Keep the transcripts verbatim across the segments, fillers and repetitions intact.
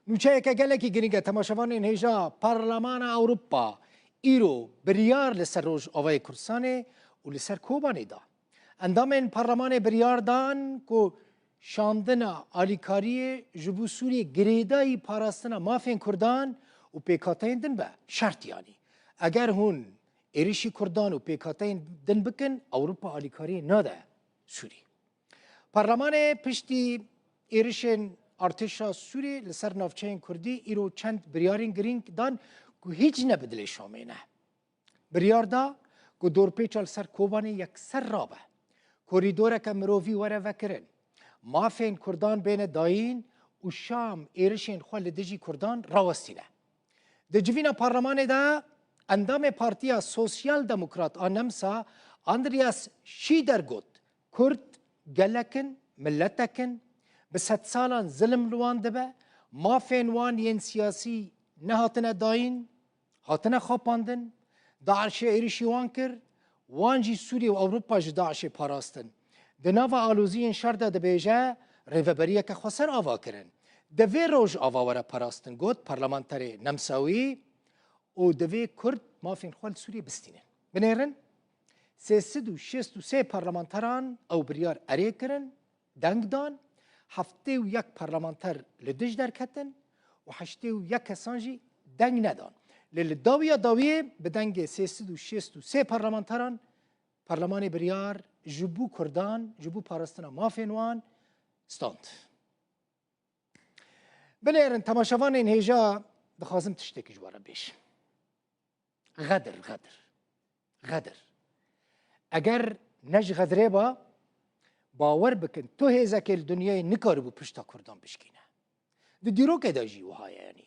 Nûçeyeke gelekî girîng e, temaşevanên hêja, Parlemana Ewropa îro biryar li ser Rojavayê Kurdistanê û li ser Kobanê da. Endamên Parlemanê biryar dan ku şandina alîkariyê ji bo Sûriyê girêdayî parastina mafên Kurdan û pêkhateyên din be, şert yanî. Eger hûn êrişî Kurdan û pêkhateyên din bikin, Ewropa alîkariyê nade Sûrî. Parlemanê piştî êrişên artêşa Sûrî li ser navçeyên Kurdî îro çend biryarên girîng dan ku hîç ne bi dilê Şamê ne. Biryar da ku dorpêça li ser Kobanê yekser rabe, korîdoreke mirovî were vekirin, mafên Kurdan bêne dayîn û Şam êrişên xwe li dijî Kurdan rawestîne. Di civîna parlemanê de endamê Partiya Sosyal Demokrat a Nemsa Andreas Schieder got, Kurd gelek in, miletek in, bi sedsalan zilim li wan dibe, mafên wan yên siyasî nehatine dayîn, hatine xapandin, DAIŞê êrişî wan kir, wan jî Sûriyê û Ewropa ji DAIŞê parastin. Di nava aloziyên şer de dibêje, rêveberiyeke xweser ava kirin. Divê Rojava were parastin, got parlamenterê Nemsawî û divê Kurd mafên xwe li Sûriyê bistînin. Binêrin, sê sed û şêst û sê parlamenteran ew biryar erê kirin, deng dan, heftê û yek parlamenter li dij derketin û heştê û yek kesan jî deng nedan. Lê li dawiya dawiyê bi dengê sê sed û şêst û sê parlamenteran parlemanê biryar ji bo Kurdan, ji bo parastina mafên wan stand. Binêrin, temaşevanên hêja, dixwazim tiştekî ji we re bêjim. Xedir, Xedir, Xedir. Eger ne ji Xedirê ba, bawer bikin, tu hêzekê li dinyayê nikaribû pişta Kurdan bişkîne. Di dîrokê de jî wiha ye, yanî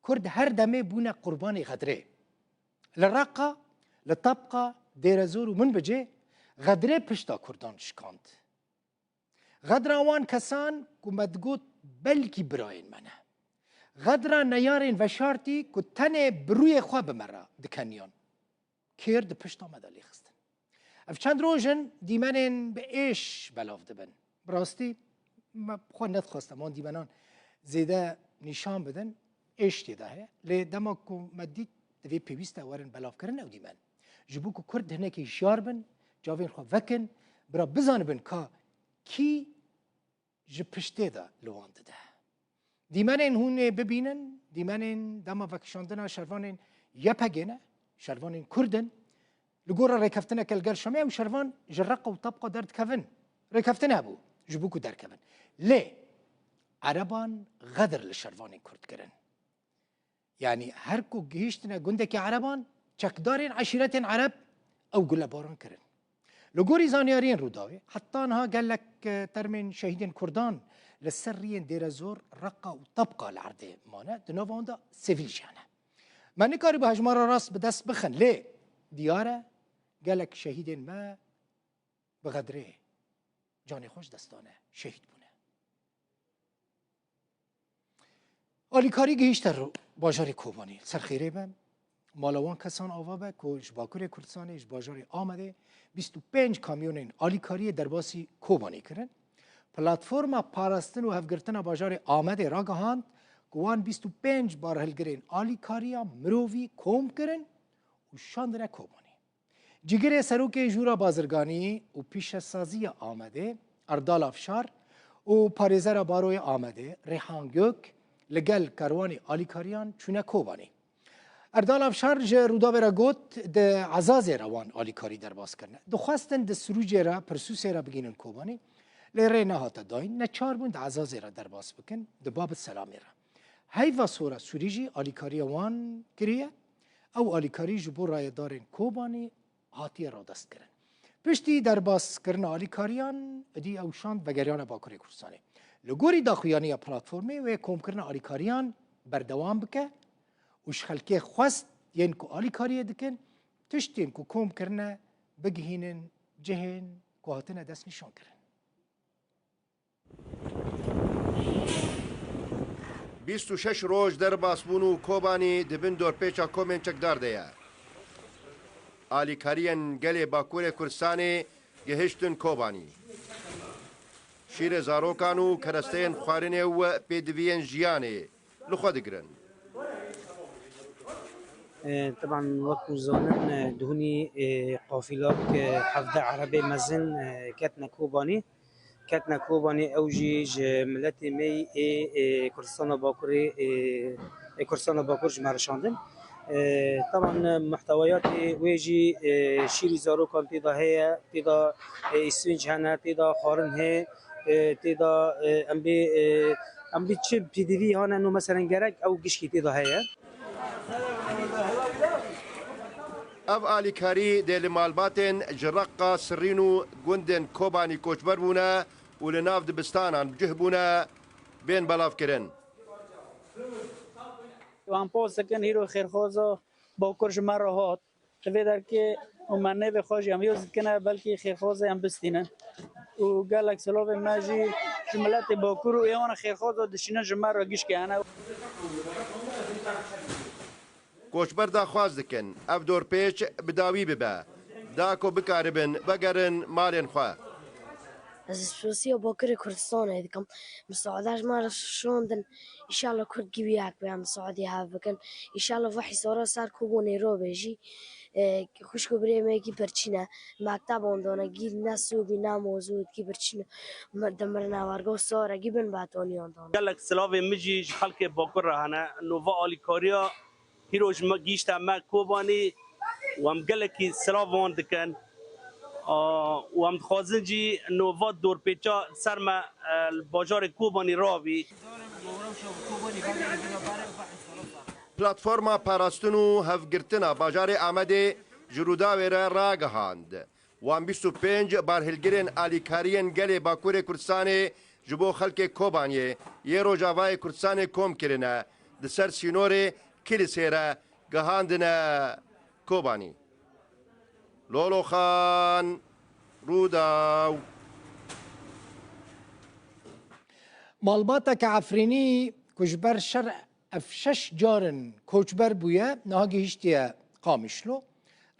Kurd her demê bûne qurbanê Xedirê. Li Reqa, li Tebqa, Dêrezor û min bicê Xedirê pişta Kurdan şikand. Xedra wan kesan ku me digot belkî birayên me ne. Xedra neyarên veşartî ku tenê bi rûyê xwe bi me re dikeniyan. Kêr di pişta me de lêxistin. Ev çend roj in dîmenên bi êş belav dibin. Bi rastî me xwe nedixwest em wan dîmenan zêde nîşan bidin. Êş tê de heye. Lê dema ku me dît divê pêwîst e werin belavkirin ew dîmen. Ji bo ku Kurd hinekî hişyar bin, cavên xwe vekin, bira bizanibin ka kî ji piştê de li wan dide. Dîmenên hûn ê bibînin, dîmenên dema vekişandina şervanên Y P G ne, şervanên Kurd in. Li gora rêkeftineke li gel Şamê ew şervan ji Reqa û Tebqa derdikevin. Rêkeftin hebû ji bo ku derkevin. Lê Ereban Xedir li şervanên Kurd kirin. Yanî her ku gihîştine gundekî Ereban, çekdarên eşîretên Ereb ew gulebaran kirin. Li gorî zanyariyên Rûdawê, heta niha gelek, e, termên şehîdên Kurdan li ser riyên Dêrezor, Reqa û Tebqa li erdê mane, di nava wan de sivîl jî hene. Me nikarîbû hejmara rast bi dest bixin, lê diyar e, gelek şehîdên me bi Xedirê canê xwe ji dest dane, şehîd bûne. Alîkarî gihîşte ro-, bajarê Kobanê. Li ser xêrê be, mala wan kesan ava be ku ji Bakurê Kurdistanê, ji bajarê Amedê bîst û pênc kamyonên alîkariyê derbasî Kobanê kirin. Platforma Parastin û Hevgirtina Bajarê Amedê ragihand ku wan bîst û pênc barhilgirên alîkariya mirovî kom kirin û şandine Kobanê. Cîgirê Serokê Jûra Bazirganî û Pîşesaziya Amedê, Erdal Afşar û Parêzera Baroya Amedê, Rêhan Gök, li gel karwanê alîkariyan çûne Kobanê. Erdal Afşar ji Rûdawê re got, di Ezazê re wan alîkarî derbas kirine. Dixwestin di Sirûcê re, Pirsûsê re bigihînin Kobanê. Lê rê nehate dayîn, neçar bûn di Ezazê re derbas bikin, di Bab Selamê re. Heyva Sora Sûrî jî alîkariya wan kiriye. Ew alîkarî ji bo rayedarên Kobanê hatiye radestkirin. Piştî derbaskirina alîkariyan, êdî ew şand vegeriyane Bakurê Kurdistanê. Li gorî daxuyaniya platformê wê komkirina alîkariyan berdewam bike û ji xelkê xwest yên ku alîkariyê dikin, tiştên ku kom kirine bigihînin cihên ku hatine destnîşankirin. Bîst û şeş roj derbas bûn û Kobanî di bin dorpêça komên çekdar de ye. Alîkariyên gelê Bakurê Kurdistanê gihiştin Kobanî. Şîrê zarokan û keresteyên xwarinê û pêdiviyên jiyanê li xwe digirin. E, teban wek ku zanin, e, dihunî, e, qafîlak, e, hevdeh erebê mezin, e, ketine Kobanî. Ketine Kobanî, ew jî ji miletê me yî ê, ê Kurdistana Bakurê, ê, ê Kurdistana Bakur ji me re şandin. E, teban muhtewayatê wê jî, e, şîrî zarokan tê de heye, tê de, e, îsfînc hene, tê de xwarin heye, e, tê de, e, em bê, e, em bê çi pêdivî hane no meselen gerek ew gişkî tê de heye. Ev alîkarî dê li malbatên ji Reqa, Sirîn û gundên Kobanî koçber bûne û li nav dibistanan bi cih bûne, bên belavkirin. Wan poz dikin hîro xêrxwaza Bakur ji me re hat. Li vê derkê û me nêvê xwe jî em yêz dikine, belkî xêrxwazê em bistînin. Û gelek silavên me jî ji miletê Bakur û ê wan xêrxwaza dişînin ji me re gişkê hene. Koçber daxwaz dikin ev dorpêç bi dawî bibe, da ku bikaribin vegerin malên xwe. Ez spasiya Bakurê Kurdistanê dikim. Misaade ji me re şandin. Înşallah Kurd gî wî yek be em Saudiyê hev bikin. Înşallah va hîsara ser Kobanî ro be jî, e, xwişk û birê me gî birçî ne. Mekteb ondane gî ne sobî ne mozût gî birçî ne. Mir-, dimirine wergo sare gî bin betoniyan dane. Gelek silavê min jî ji xelkê Bakur re hene. Nova alîkariya hîro ji me gihîşte me Kobanî û em gelekî silav wan dikin. A, û em dixwazin jî nova dorpêça ser me, e, li bajarê Kobanî rabî. Platforma Parastin û Hevgirtina Bajarê Amedê ji Rûdawê re ragihand, wan bîst û pênc barhilgirên alîkariyên gelê Bakurê Kurdistanê ji bo xelkê Kobaniyê yê Rojavayê Kurdistanê kom kirine, di ser sînorê Kilisê re gihandine Kobanî. Lolo Xan, Rûdaw. Malbateke Efrînî ku ji ber şer ev şeş carin koçber bûye, niha gihîştiye Qamişlo.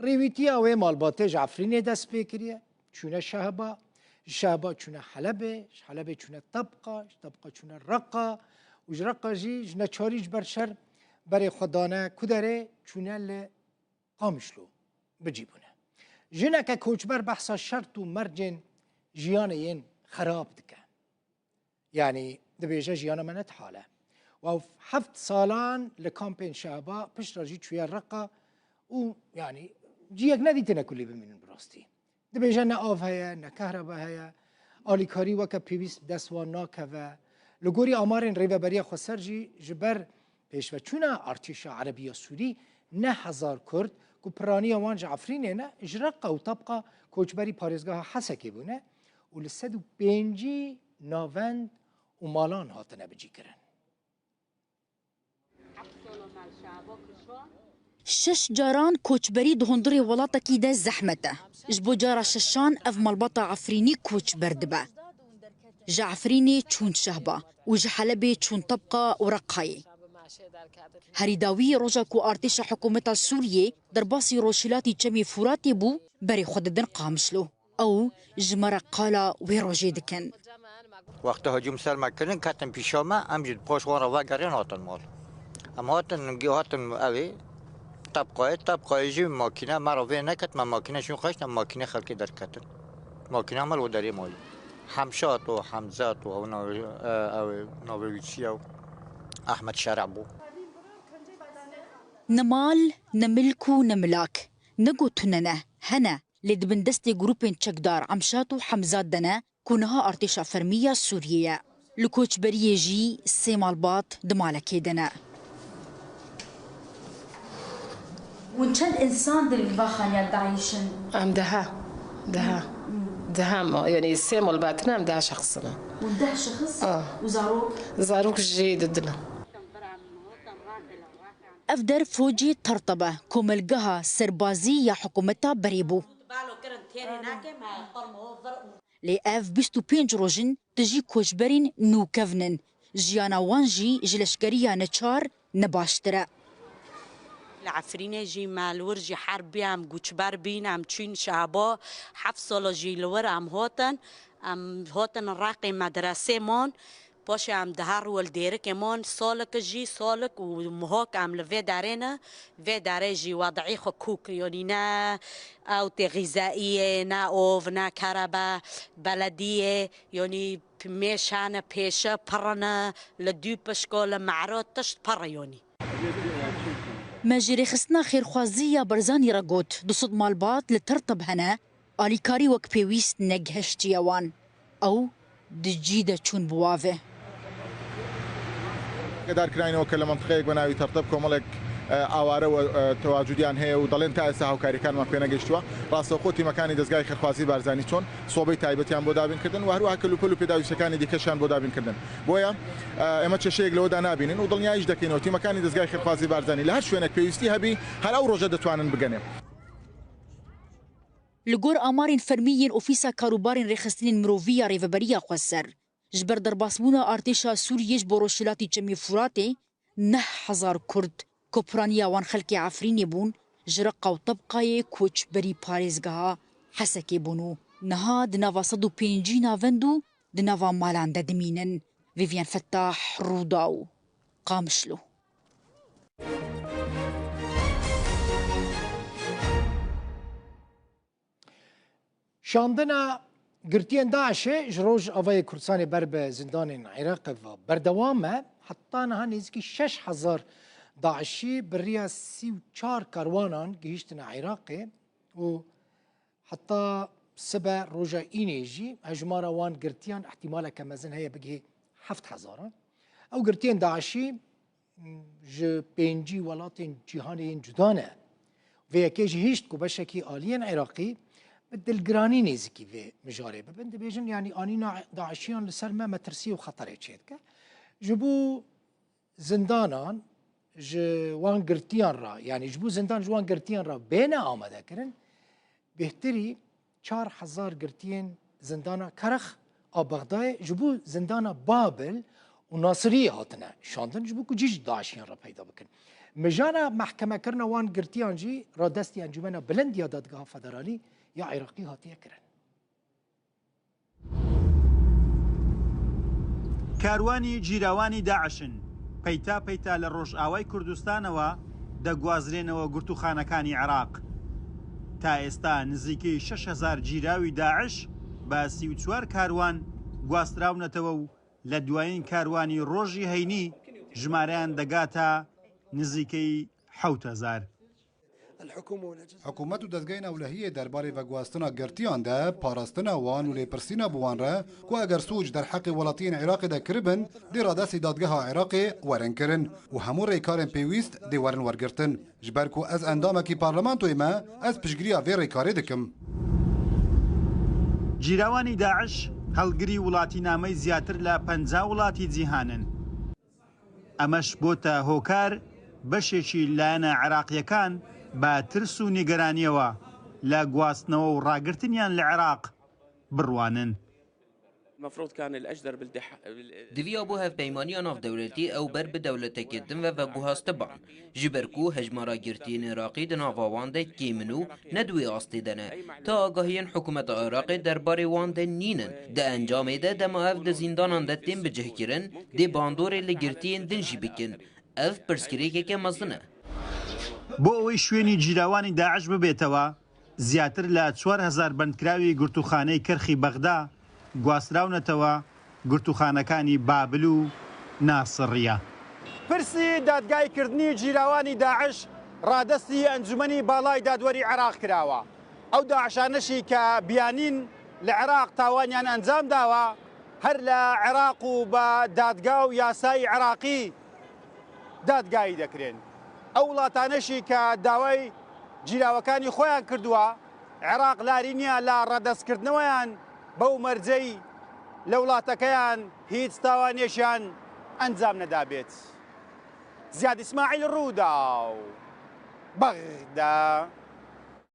Rêwîtiya wê malbatê ji Efrînê dest pê kiriye, çûne Şehba, ji Şehba çûne Helebê, ji Helebê çûne Tebqa, ji Tebqa çûne Reqa û ji Reqa jî ji neçarî ji ber şer berê xwe dane ku derê çûne li Qamişlo bi cî bûne. Jineke koçber behsa şert û mercên jiyanê yên xerab dike. Yanî dibêje jiyana me ne di hal e. Û ew heft salan li kampên Şehba, piştre jî çûye Reqa û yanî ciyek nedîtine ku lê bimînin bi rastî. Dibêje ne av heye, ne kehreba heye, alîkarî weke pêwîst bi dest wan nakeve. Li gorî amarên Rêveberiya Xweser jî ji ber pêşveçûna artêşa Erebiya Sûrî neh hezar Kurd ku piraniya wan ji Efrînê ne, ji Reqa û Tebqa koçberî parêzgeha Hesekê bûne û li sed û pêncî navend û malan hatine bicîkirin. Şeş caran koçberî di hundirê welatekî de zehmet e. Ji bo cara şeşan ev malbata Efrînî koçber dibe. Ji Efrînê çûn Şehba û ji Helebê çûn Tebqa û Reqayê. Herî dawî roja ku artêşa hikûmeta Sûriyê derbasî rojhilatî çemê Furatê bû, berê xwe didin Qamişlo. Ew ji me re qala wê rojê dikin. Wexta hicûm ser me kirin, ketin pîşa me, em jî di paş wan re vegerên hatin mal. Em hatin, hatin evê, Tebqayê, Tebqayê jî makîne me re vê neket, me makîne çûn xweşt, em makîne xelkê derketin. Makîne me li derê mayî. Hemşat û Hemzat û ew navê, e, ew navê wî çi ye? Ehmed Şereb bû. Ne mal, ne milk û ne milak. Ne got tune ne, hene. Lê di bin destê grûpên çekdar Emşat û Hemzat de ne ku niha artêşa fermî ya Sûriyê ye. Li koçberiyê jî sê malbat di malekê de ne. Hûn çend însan di li va xaniya dayîşin? Em deha. Deha. Deha ma. Yanî sê malbat ne, em deha şexs in. Hûn deh şexs? Ah. Û zarok? Zarok jî di dil in. Ev der focê Tertebe, komelgeha serbazî ya hikûmeta berê bû. Lê ev bîst û pênc roj in tijî koçberên nûkevn in. Jiyana wan jî ji leşkeriya neçar ne baştir e. Li Efrînê jî me li wir jî herbiya em guçber bîn, em çûn Şehba, heft sala jî li wir em hatin. Em hatin Reqê medresê man. Paşê em diher wel dêrikê man, salik jî salik û mihok em li vê derê ne, vê derê jî wed'î xwe kûk, yonî ne ewtê xîzayiyê, ne ov, ne kerebe, belediyê, yonî mêşane pêşe pirine, li dû pişko, li mero tişt pir e yonî. Me ji rêxistina xêrxwazî ya Barzanî re got, du sed malbat li Tirtib hene, alîkarî wek pêwîst negihiştiye wan. Ew di cî de çûn bi wa ve. ئاگادار کراینەوە کە لە مەنتقەیەک بە ناوی تەرتەب کۆمەڵێک ئاوارە و تەواجودیان هەیە و دەڵێن تا ئێستا هاوکاریەکانمان پێ نەگەیشتووە. ڕاستەوخۆ تیمەکانی دەستگای خێرخوازی بارزانی چۆن سۆبەی تایبەتیان بۆ دابین کردن و هەروەها کەلوپەل و پێداویستەکانی دیکەشیان بۆ دابین کردن. بۆیە ئێمە کێشەیەک لەوەدا نابینین و دڵنیاییش دەکەینەوە تیمەکانی دەستگای خێرخوازی بارزانی لە هەر شوێنێک پێویستی هەبی، هەر ئەو ڕۆژە دەتوانن بگەنێ. Li gor amarên fermî yên Ofîsa Karûbarên Rêxistinên Mirovî ya Rêveberiya Xweser, ji ber derbasbûna artêşa Sûriyê ji bo Rojhilatî Çemê Furatê neh hezar Kurd ku piraniya wan xelkê Efrînê bûn, ji Reqa û Tebqayê koçberî parêzgeha Hesekê bûn û niha di nava sed û pêncî navend û di nava malan de dimînin. Vîvyen Fettah, Rûdaw, Qamişlo. Şandina girtiyên DAIŞê ji Rojavayê Kurdistanê ber bi zindanên Iraqê ve berdewam e. Heta niha nêzîkî şeş hezar DAIŞî bi riya sî û çar karwanan gihîştine Iraqê û heta sibe roja înê jî hejmara wan girtiyan ihtimaleke mezin heye bigihê heft hezaran. Ew girtiyên DAIŞî ji pêncî welatên cîhanê yên cuda ne. Vê yekê jî hişt ku beşekî aliyên Iraqî bi dilgiranî nêzîkî vê mijarê bibin. Dibêjin, yanî anîna DAIŞiyan li ser me metirsî û xeterê çêdike. Ji bo zindanan ji wan girtiyan re, yanî ji bo zindan ji wan girtiyan re bêne amadekirin, bêhtirî çar hezar girtiyên zindana Kerx a Bexdayê ji bo zindana Babil û Nasiriyê hatine şandin, ji bo ku cî ji DAIŞiyan re peyda bikin. Mijara mehkemekirina wan girtiyan jî radestî Encûmena Bilind ya Dadgeha Federalî ya Iraqî hatiye kirin. کاروانی گیراوانی داعشن، پەیتا پەیتا لە ڕۆژئاوای کوردستانەوە دەگوازرێنەوە گرتووخانەکانی عێراق. تا ئێستا نزیکەی شەش هەزار گیراوی داعش بە سی و چوار کاروان گواستراونەتەوە و لە دوایین کاروانی ڕۆژی هەینی ژمارەیان دەگاتە نزیکەی حەوت هەزار. Hikûmet û dezgehên ewlehiyê derbarê veguhastina girtiyan de, parastina wan û lêpirsîna bi wan re ku eger sûc derheqê welatiyên Iraqê de kiribin, dê radestî dadgeha Iraqê werin kirin û hemû rêkarên pêwîst dê werin wergirtin. Ji ber ku ez endamekî parlamentoyê me, ez piştgiriya vê rêkarê dikim. جیراوانی داعش هەڵگری وڵاتینامەی زیاتر لە پەنجا وڵاتی جیهانن. ئەمەش بۆتە هۆکار بەشێکی لایەنە عێراقییەکان بە ترس و نیگەرانییەوە لە گواستنەوە و ڕاگرتنیان لە عێراق بڕوانن. Diviya bo hevpeymaniya navdewletî ew ber bi dewletekê din ve veguhastiban, ji ber ku hejmara girtiyên Iraqî di nava wan de kêm in û ne di wê astê de ne. Ti agahiyên hikûmeta Iraqê derbarê wan de nînin. Di encamê de dema ev di zîndanan de tên bicihkirin, dê bandorê li girtiyên din jî bikin. Ev pirsgirêkeke mezin e. بۆ ئەوەی شوێنی گیراوانی داعش ببێتەوە، زیاتر لە چوار هەزار بەندکراوی گرتووخانەی کەرخی بەغدا گواستراونەتەوە گرتووخانەکانی بابل و ناسڕیە. پرسی دادگایکردنی گیراوانی داعش ڕادەستی ئەنجومەنی باڵای دادوەری عێراق کراوە. ئەو داعشانەشی کە بیانین لە عێراق تاوانیان ئەنجام داوە، هەر لە عێراق و بە دادگا و یاسای عێراقی دادگایی دەکرێن. ئەو وڵاتانەشی کە داوای گیراوەکانی خۆیان کردووە، عێراق لاری نییە لە ڕادەستکردنەوەیان بەو مەرجەی لە وڵاتەکەیان هیچ تاوانێکیان ئەنجام نەدابێت. زیاد ئیسماعیل، ڕووداو، بەغدا.